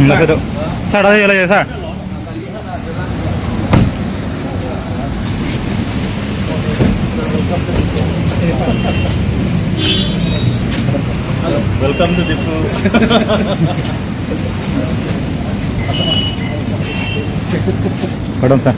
Sir, তাতে ওলাই যায় sir. Welcome to Diphu. Madam sir.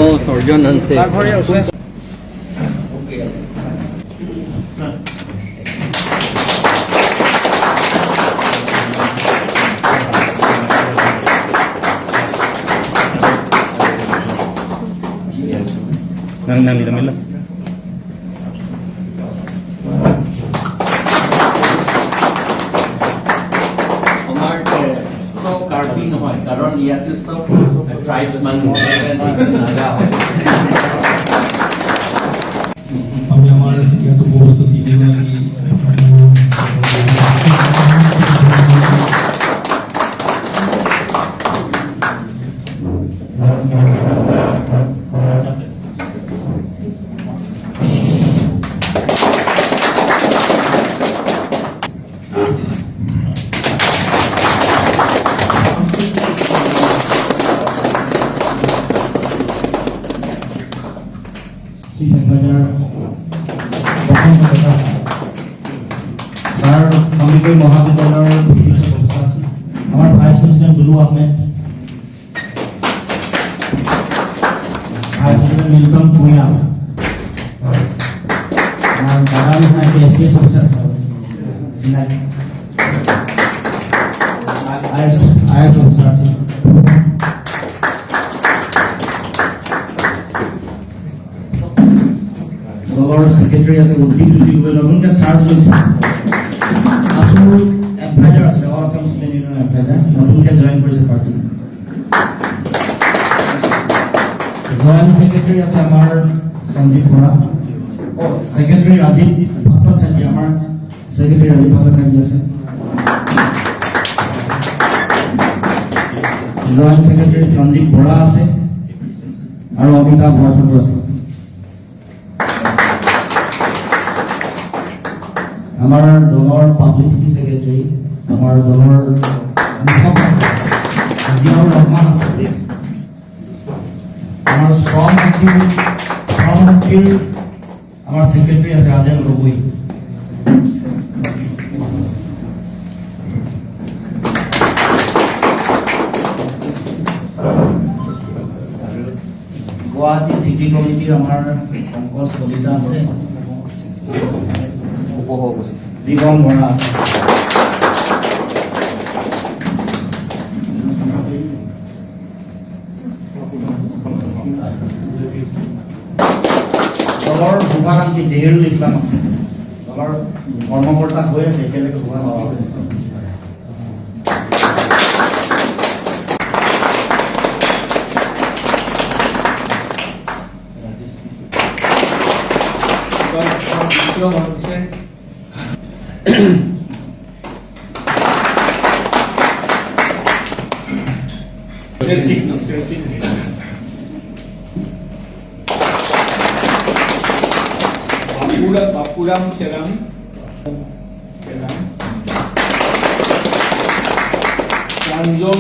O surgeon আছে। নাম মিলা। আমাৰ চব কাৰ্বি নহয়, কাৰণ ইয়াতে চব ট্ৰাইবছ মানুহ, নাগা হয়। আমি আমাৰ ইয়াত উপস্থিত তিনিগৰাকী চিফ এডভাইজাৰ বসন্ত ডেকা ছাৰ, সন্দিকৈ মহাবিদ্যালয়ৰ ফিজিক্সৰ প্ৰফেচাৰ আছিল। আমাৰ vice president Dulu Ahmed, vice president Milton Bhuyan, আমাৰ দাদা নিচিনা এ চি এছ অফিচাৰ আছে, চিনাকি I S officer আছিল। দলৰ ছেক্ৰেটাৰী আছে উদ্দীপ জ্যোতি গগৈ, নতুনকৈ চাৰ্জ লৈছে। আছুৰ এডভাইজাৰ আছিলে, অল আছাম ষ্টুডেণ্ট ইউনিয়নৰ এডভাইজাৰ, নতুনকৈ জইন কৰিছে পাৰ্টি। জইণ্ট ছেক্ৰেটাৰী আছে আমাৰ সঞ্জীৱ বৰা, অ ছেক্ৰেটাৰী ৰাজীৱ ভট্টাচাৰ্য, আমাৰ ছেক্ৰেটাৰী ৰাজীৱ ভট্টাচাৰ্য আছে। জইণ্ট ছেক্ৰেটাৰী সঞ্জীৱ বৰা আছে আৰু অমিতাভ বৰঠাকুৰ আছে। আমাৰ দলৰ পাব্লিচিটি ছেক্ৰেটাৰী, আমাৰ দলৰ মুখপাত্ৰ জিয়াউৰ ৰহমান আছে। আমাৰ শ্ৰম শক্তিৰ আমাৰ ছেক্ৰেটাৰী আছে ৰাজেন গগৈ। গুৱাহাটী চিটি কমিটিৰ আমাৰ পংকজ কলিতা আছে, জীৱন বৰা আছে। দলৰ শুভাকাংক্ষী জেহিৰুল ইছলাম আছে, দলৰ কৰ্মকৰ্তা হৈ আছে, এতিয়ালৈকে শুভাকাংক্ষী হৈ আছে। বিক্ৰম হানছে। Bapuram Serang Serang, Pranjal.